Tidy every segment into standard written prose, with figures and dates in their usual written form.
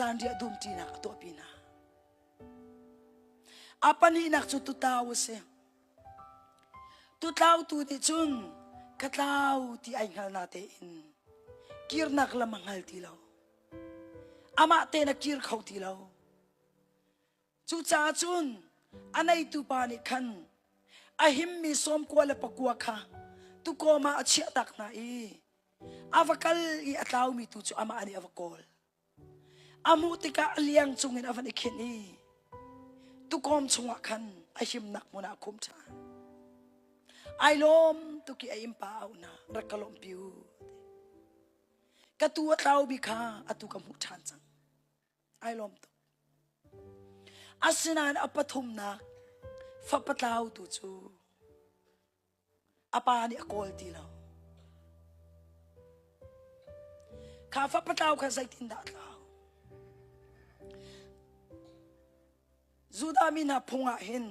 Zanriah dumṭinak a tuahpi hna. A pahnihnak cu tutau a si. Tutlautu nih cun ka tlau ti ai hngal na tein kirnak lam a hngal ti lo. Amah tein a kir kho ti lo. Cucaah cun a neitu pa nih khan a himmi sawmkua le pakua kha tukawm ah a chiahtak hna i a va kal i a tlaumi tu cu amah nih a va kawl. A hmuh tikah a liang cungin a van i khinh i tukawm chungah khan a himnak hmun ah a khum ṭhan. Ai lawm tuk i a innpa a auh hna, rak ka lawmhpi u. Ka tuu a tlaumi kha atu ka hmuh ṭhan cang. Ai lawm tuk. Asinain a pathumnak fapa tlau tu cu a pa nih a kawl ti lo. Kha fapa tlau kha zeitindah a tlau? Judah mi hna phung ah hin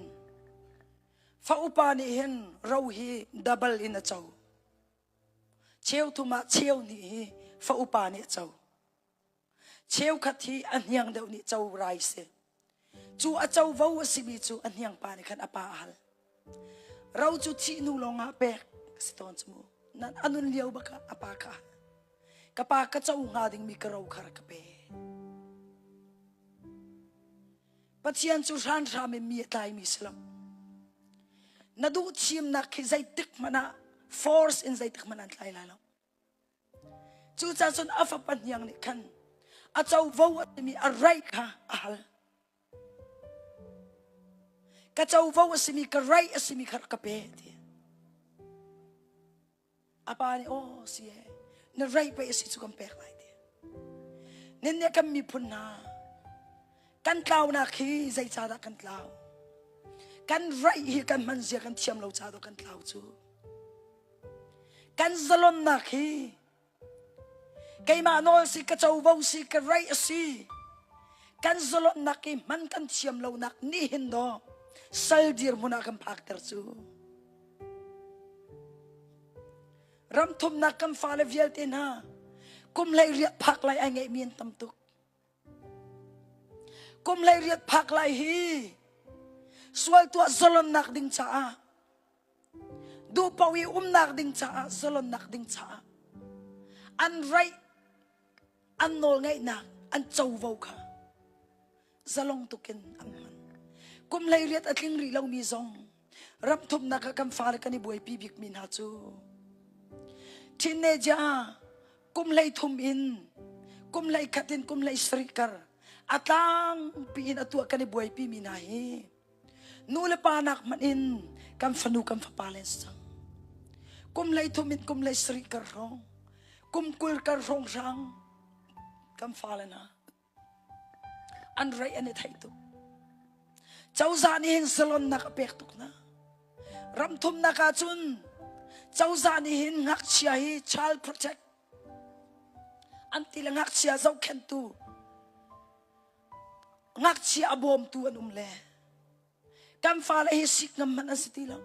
fa upa nih hin ro hi double in a co. Cheu thum ah cheu hnih hi fa upa nih a co. Cheukhat hi a hniang deuh nih co rai si. Cu a covo a simi cu a hniang pa nih khan a pa a hal. Ro cu thih hnu lawngah pek a si tawn cu mu. Nan a nun lio bak ah a pa kha a hal. Ka pa ka co hnga dingmi ka ro kha rak ka pe. Pathian cu hranhram in mi a tlaimi si lo. Na duh thimnak khi zeitik hmanh ah force in zeitik hmanh an tlai lai lo. Cucaah cun a fapa hniang nih khan a covo a timi a right kha a hal. Ka covo a simi ka right a simi kha ka pe ti. A pa nih aw si e na right pei a si cu kan pek lai ti. Nin nih kan miphun hna kan tlaunak hi zeicahdah kan tlau? Kan right hi kan hman zia kan thiam lo caah kan tlau cu. Kan zalonnak hi keimah nawl si, ka covo si, ka right a si. Kan zalonnak hi hman kan thiam lonak nih hin daw sal dirhmun ah kan phakter cu. Ram thumnak kan fale vialte hna kum hlei riat phak lai ai ngeihmi an tam tuk. Kum hlei riat phak lai hi sual tuah zalonnak ding caah Duhpaoh i umnak ding caah, zalonnak ding caah an right, an nawlngeihnak, an covo kha zalong tukin an hman. Kum 18 a tling rih lomi zong ram thumnak ah kan fale kan i buaipi bikmi hna cu teenager kum 13 in kum 11 in kum 17 kar a tlangpi in a tuah kan i buaipi mi hna hi Nu le pa nak hmanh in kan fanu kan fapa le cang. Kum hlei thum in kum hlei sarih kar hrawng, kum 20 kar hrawng hrang kan fale hna an reih an i theih tuk. Cozah nih hin salonnak a pek tuk hna. Ram thumnak ah cun cozah nih hin ngakchia hi child protect an ti le ngakchia zohkhenhtu Ngakchia a bawmtu an um le kan fale hi sik ngam hmanh an si ti lo.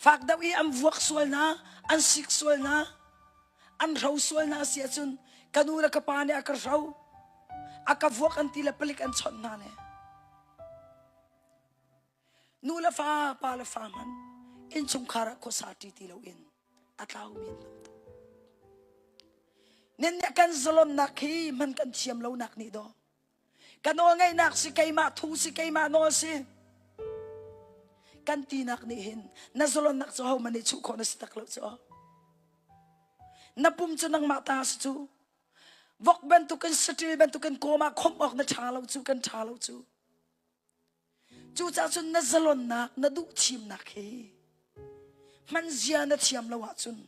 Fak deuh i an vuak sual hna, an sik sual hna, an hro sual hna si ahcun ka nu le ka pa nih a ka hro, a ka vuak an ti le palik an chawnh hna le. Nu le fa, pa le fa hmanh innchungkhar ah khuasa ṭi ti loin a tlaumi an tam tuk. Nen nih kan zalonnak hi hman kan thiam lonak nih daw. Ka nawlngeihnak si keimah thu si keimah nawl si. Kan tinak nih hin na zalonnak cu hohmanh nih chuh khawh na si tak lo cu. Na pum cu nangmah ta si cu. Vok bantukin saṭil bantukin kawm ah khomh awk na ṭha lo cu kan ṭha lo cu. Cucaah cun na zalonnak, na duh thimnak hi hmanzia na thiam lo ahcun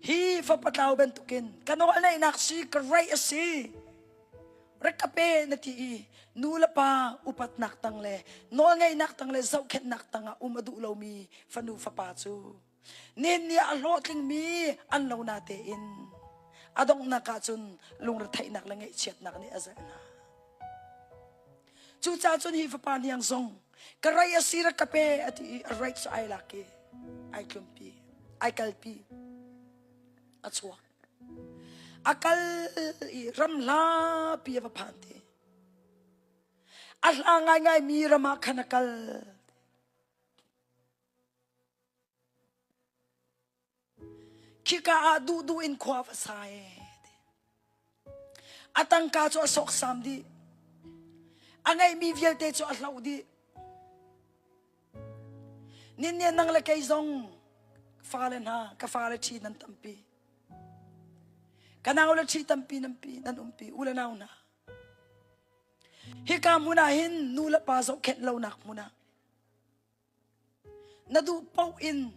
hi fapa tlau bantukin ka nawlneihnak si ka right a si rak ka pe na ti i nu le pa upatnak tang le nawlngeihnak tang le zohkhenhnak tang ah um a duh lomi fanu fapa cu Nin nih a hlawhtlingmi an lo na tein a donghnak ah cun lungretheihnak le ngaihchiatnak nih a zelh hna. Cucaah cun hi fapa hniang zong ka rei a si rak ka pe a ti i a rei cu ai lak i ai tlumpi ai kalpi a chuak. A kal i ram hlapi a va phan te. A hla ngaingai mi ram ah khan a kal. Khika ah duhduh in khua va sa e. A tangka cu a sawksam dih. A ngeihmi vialte cu a hloh dih. Nin nang le kei zong fale hna ka fale ṭhi nan tampi. Ka nau le ṭhi tampi nan pi nan umpi u le nau hna. Hika hmun ah hin nu le pa zohkhenh lonak hmun ah Na duh paoh in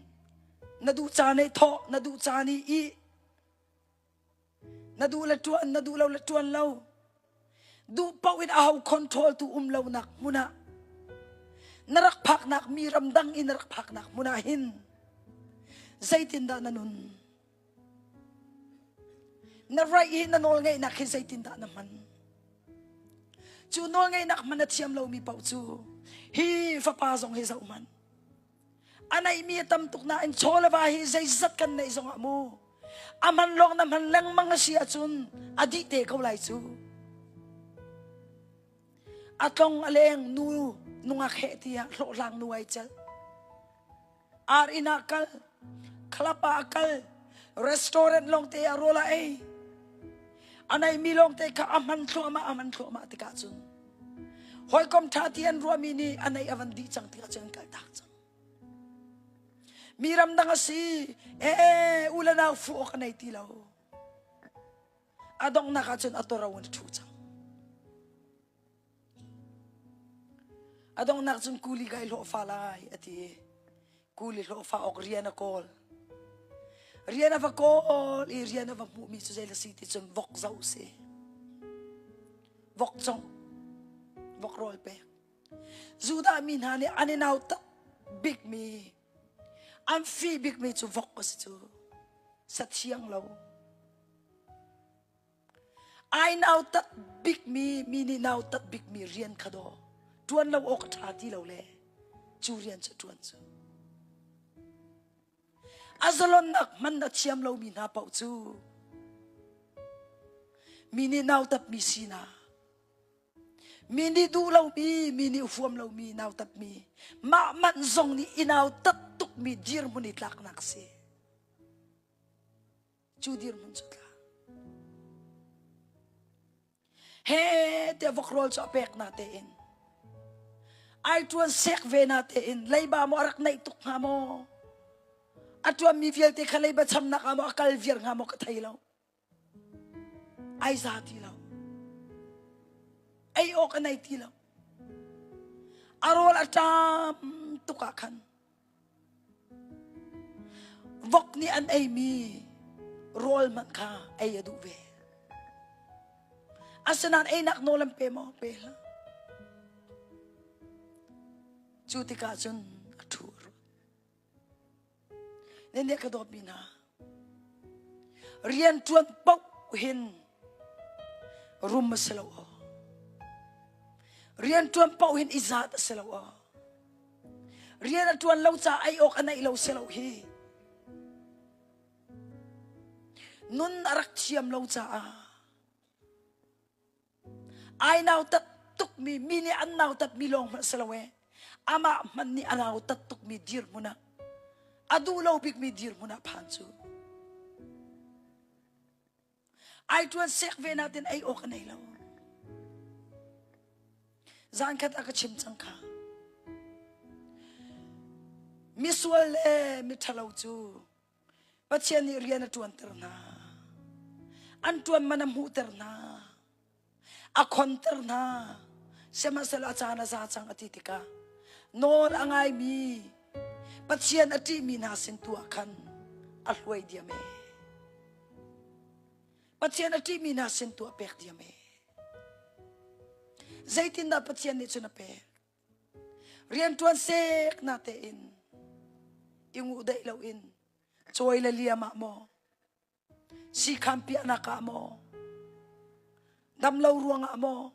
na duh caan i thawh, na duh caan i ih, na duh le ṭuan, na duh lo le ṭuan lo. Duh paoh in aho control tu um lonak hmun ah na rak phaknak mi ramdang i na rak phaknak hmun ah hin zeitindah na nun? Na right hi na nawlngeihnak hi zeitindah na hman? Cu nawlngeihnak hman a thiam lomi paoh cu hi fapa zong hi zoh hmanh. A neihmi a tam tuk nain chaw le va hi zeizat kan neih zongah mu a hman lawng na hman lengmang a si ahcun a dih te ko lai cu. A tlong a leng nu nungak heh tiah hlawhhlang nu ai celh. Ar inn ah kal, club ah a kal, restaurant lawngte ah rawl a ei. A neihmi lawngte kha a hman thluahmah, a hman thluahmah tikah cun hawikom ṭha ti an ruahmi nih a neih a van dih cang tikah cun an kaltak cang. Mi ramdang a si, ee u le nau fuh awk a nei ti lo. A donghnak ah cun a toro in a ṭhu cang. A donghnak cun kuli ka i hlawhfa lai a ti i kuli hlawhfa awk rian a kawl. Rian a va kawl i rian a va hmuhmi cu zei le si ti cun vok zoh si. Vok congh, vok rawl pek. Judah mi hna nih an i nautat bikmi, an fih bikmi cu vok a si cu. Sathiang lo. Ai nautat bikmi mi nih nautat bikmi rian kha daw ṭuan lo awk a ṭha ti lo le cu rian cu ṭuan cu. A zalonnak hman a thiam lomi hna paoh cu mi nih nautatmi sinak mi nih duh lomi mi nih huam lomi nautatmi mah manh zong nih i nautat tukmi dirhmun i tlaknak si. Cu dirhmun cu tla. He tiah vok rawl cu a pek na tein ai ṭuan sek ve na tein leiba maw a rak neih tuk hnga maw a ṭuanmi vialte kha leiba chamnak ah maw a kal viar hnga maw ka thei lo ai za ti lo ei awk a nei ti lo a rawl a ṭam tuk ah khan Vok nih an eimi rawl hmanh kha ei a duh ve. Asinain einak nawl an pe maw? Pe hlah. Cu tikah cun a ṭhu a ruat. Nan nih ka dawtmi hna, rian ṭuan paoh hin rum a si lo aw. Rian ṭuan paoh hin i zat a si lo aw. Rian a ṭuan lo caah ei awk a neih lo si lo hi. Nun a rak thiam lo caah ai nautat tukmi mi nih an nautatmi lawng hmanh si lo ee amah hmanh nih a nautat tukmi dirhmun ah a duh lo bikmi dirhmun ah phan cu ai ṭuan sek ve natin ei awk a nei lo zan khat a ka chim cang kha misual le miṭhalo cu Pathian nih rian a ṭuanter hna. An ṭuan man a hmuhter hna. A khonter hna. Sihmanhsehlaw a caan a za cang a ti tikah nawl a ngaimi Pathian a ṭihmi hna sin tu ah khan a hluai diam ee. Pathian a ṭihmi hna sin tu a pek diam ee. Zeitindah Pathian nih cun a pek? Rianṭuan sek na tein i nguh daih loin cawi le liam ah maw siikhan piahnak ah maw damlo ruangah maw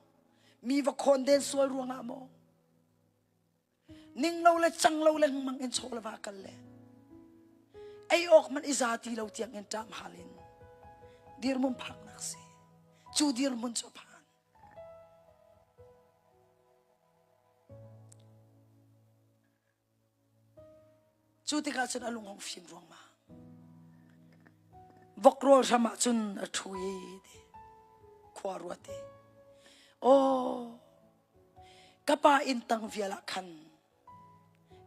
mi va khawnden sual ruangah maw ning lo le cang lo lengmang in chaw le va kal le ei awk man i za ti lo tiang in ṭam hal in. Dirhmun phaknak si. Cu dirhmun cu a phan. Cu tikah cun a lung hung fim ruangmang. Vok rawl hram ah cun a ṭhu i khua ruat i, Aw, ka pa inn tang vial ah khan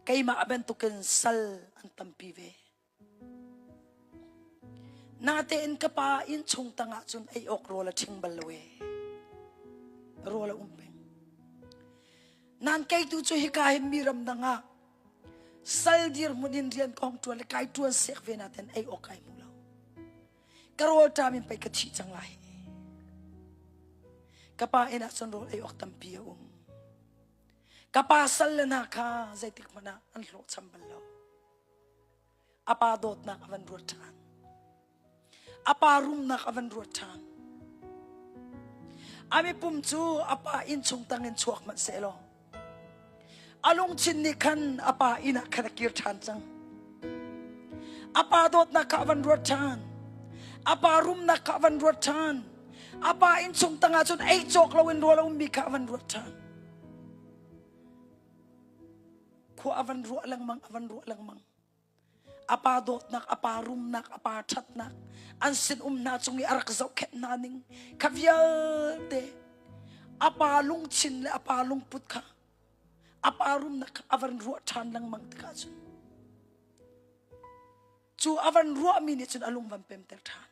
keimah bantukin sal an tampi ve. Natein ka pa innchung tangah cun ei awk rawl a ṭhing bal lo ee. Rawl a um peng. Nan kei tu cu hika hin mi ramdang ah sal dirhmun in rian kong ṭuan le kai ṭuan sek ve naten ei awk kai hmu lo. Ka rawl ṭam in pei ka thih cang lai. Ka pa inn ah cun rawl ei awk tampi a um. Ka pa sal le hna kha zeitik hmanh ah an hlawhcham bal lo. A pa dawtnak a van ruat ṭhan. A pa rumnak a van ruat ṭhan. A mipum cu a pa innchung tangin chuak hmanh sehlaw a lungthin nih khan a pa inn ah khan a kir ṭhan cang. A pa dawtnak kha a van ruat ṭhan. A pa rumnak kha a van ruat ṭhan. A pa innchung tangah cun ei cawk loin rawl a ummi kha a van ruat ṭhan. Khua a van ruah lengmang, a van ruah lengmang. A pa dawtnak, a pa rumnak, a pa ṭhatnak, an sin um hna cung i a rak zohkhenh hna ning kha vialte a pa lungthin le a pa lungput kha a pa rumnak kha a van ruah ṭhan lengmang tikah cun cu a van ruahmi nih cun a lung van pemter ṭhan.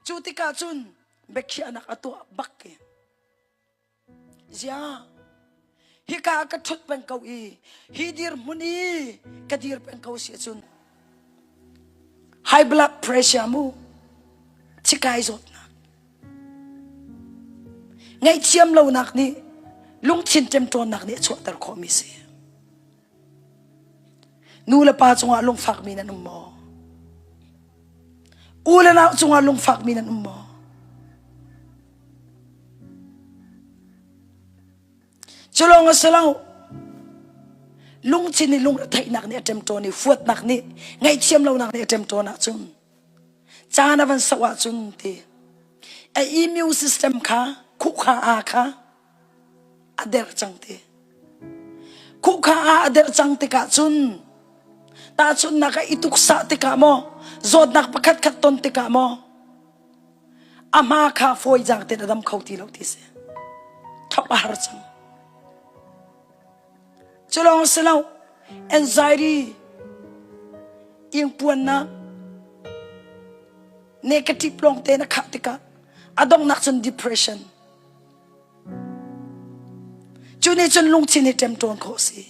Cu tikah cun biakhiahnak a tuah bak i Ziah hika ah ka ṭhut peng ko i hi dirhmun i ka dir peng ko si ahcun high blood pressure mu thikai zawtnak ngaihthiam lonak nih lungthin ṭemṭawnnak nih a chuahter khawhmi si. Nu le pa cungah lungfakmi nan um maw? U le nau cungah lungfakmi nan um maw? Cu lawng a si lo. Lungthin i lungretheihnak nih a ṭemṭawn i huatnak nih ngaihthiam lonak nih a ṭemṭawn ahcun caan a van soh ahcun ti a immune system kha khuhkha aa kha a der cang ti. Khuhkha aa a der cang tikah cun tahchunhnak ah i tuksah tikah maw zawtnak pakhat khat ton tikah maw A hma kha fawi jang tein a dam kho ti lo ti si. Thok a har cang. Cu lawng si lo, anxiety, ingpuannak, negative lawng tein a khah tikah a donghnak cun depression. Cu nih cun lungthin hi ṭemṭawn khawh a si.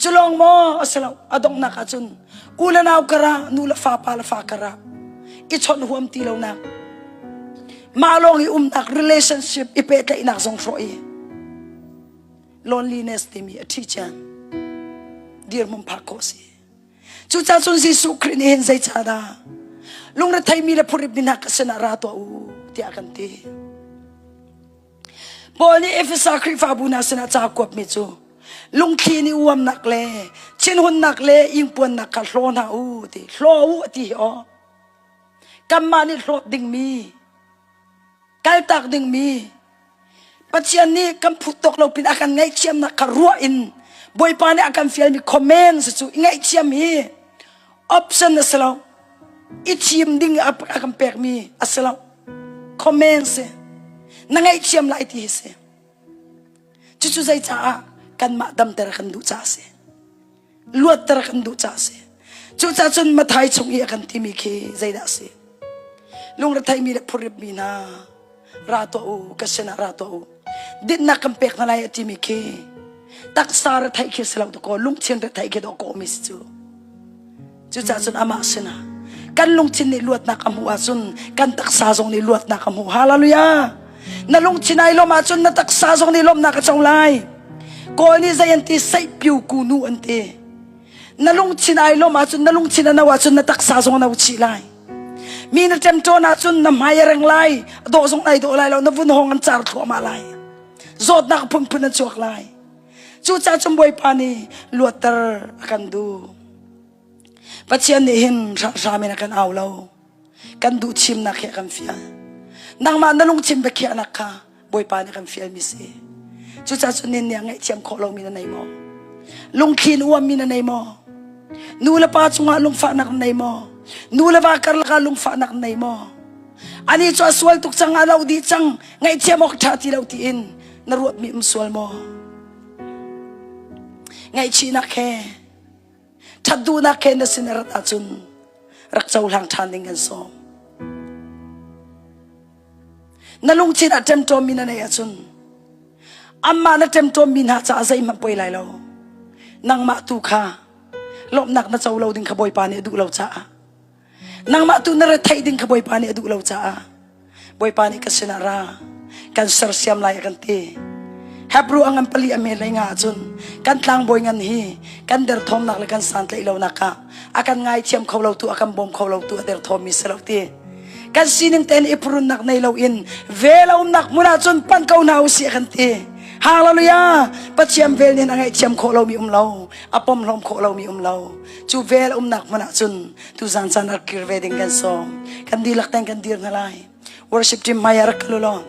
Cu lawng maw a si lo, a donghnak ah cun u le nau karah, nu le fa, pa le fa karah i chawnh huam ti lonak, mah lawng i umnak relationship i pehtlaihnak zong hrawh i loneliness timi a ṭhi cian dirhmun phak khawh a si. Cucaah cun Jesuh Khrih nih hin zeicahdah lungretheimi le phurritmi hna ka sinah ra tuah u tiah a kan ti. Paul nih Efesa Khrihfabu hna sinah ca kuapmi cu lungthli nih uamnak le thinhunnak le ingpuannak kha hlaw hna u ti hlaw u ti hi aw kanmah nih hlawt dingmi kaltak dingmi Pathian nih kan phut tawk lo pin a kan ngaihthiamnak kha ruah in Bawipa nih a kan fialmi comments cu i ngaihthiam hi option a si lo i thim ding a kan pekmi a si lo comments si na ngaihthiam lai ti hi si cucu zei caah kanmah damter kan duh caah a si luatter kan duh caah a si cucaah cun Mathai chung i a kan timi khi zeidah a si lungretheimi le phurritmi hna ra tuah u ka sinah ra tuah u dinnak kan pek hna lai a timi khi taksa retheih khi si lo dakaw lungthin retheih khi dawh kawmi si cu cucaah cun amah sinah kan lungthin nih luatnak a hmuh ahcun kan taksa zong nih luatnak a hmuh hallelujah na lungthin ai lawm ahcun na taksa zong nih lawmhnak a co lai kawl nih zei an ti seihpiu ku nu an ti na lungthin ai lawm ahcun na lungthin a no ahcun na taksa zong a no chih lai mi na ṭemṭawn ahcun na hmai a reng lai dawh zong nai dawh lai lo na vun hawng an car thluahmah lai zawtnak phunphun an chuak lai cucaah cun bawipa nih luatter a kan duh Pathian nih hin hram in a kan au lo. Kan duh thimnak hi a kan fial. Nangmah na lungthin biakhiahnak kha Bawipa nih kan fialmi si. Cucaah cun nin nih a ngaihthiam khawh lomi na nei maw? Lungthli in uammi na nei maw? Nu le pa cungah lungfahnak na nei maw? Nu le va karlak ah lungfahnak na nei maw? Ani cu a sual tuk cang, a lo dih cang, ngaihthiam awk ṭha ti lo tiin na ruatmi um sual maw? Ngaihchihnak he ṭhat duhnak he na sin a rat ahcun rak cohlang ṭhan ding kan sawm. Na lungthin ah ṭemṭawmmi na neih ahcun anmah na ṭemṭawmmi hna caah zeihmanh poi lai lo. Nangmah tu kha lawmhnak na co lo ding kha Bawipa nih a duh lo caah nangmah tu na retheih ding kha Bawipa nih a duh lo caah Bawipa nih ka sinah ra kan sersiam lai a kan ti. Hebrew a ngan pali a me lei nga ahcun kan tlangbawi ngan hi kan derthawmnak le kan santlaih lonak ah a kan ngaithiam kho lo tu a kan bawm kho lo tu a derthawmmi si lo ti. Kan sining tein i purunnak nei loin vel a umnak hmun ah cun panh ko hna usih a kan ti. Hallelujah! Pathian vel nih a ngaihthiam khawh lomi um lo, a pomhlawm khawh lomi um lo. Cu vel a umnak hmun ah cun tuzan caan rak kir ve ding kan sawm. Kan dihlak ten kan dir hna lai. Worship team hmai ah rak kal u law.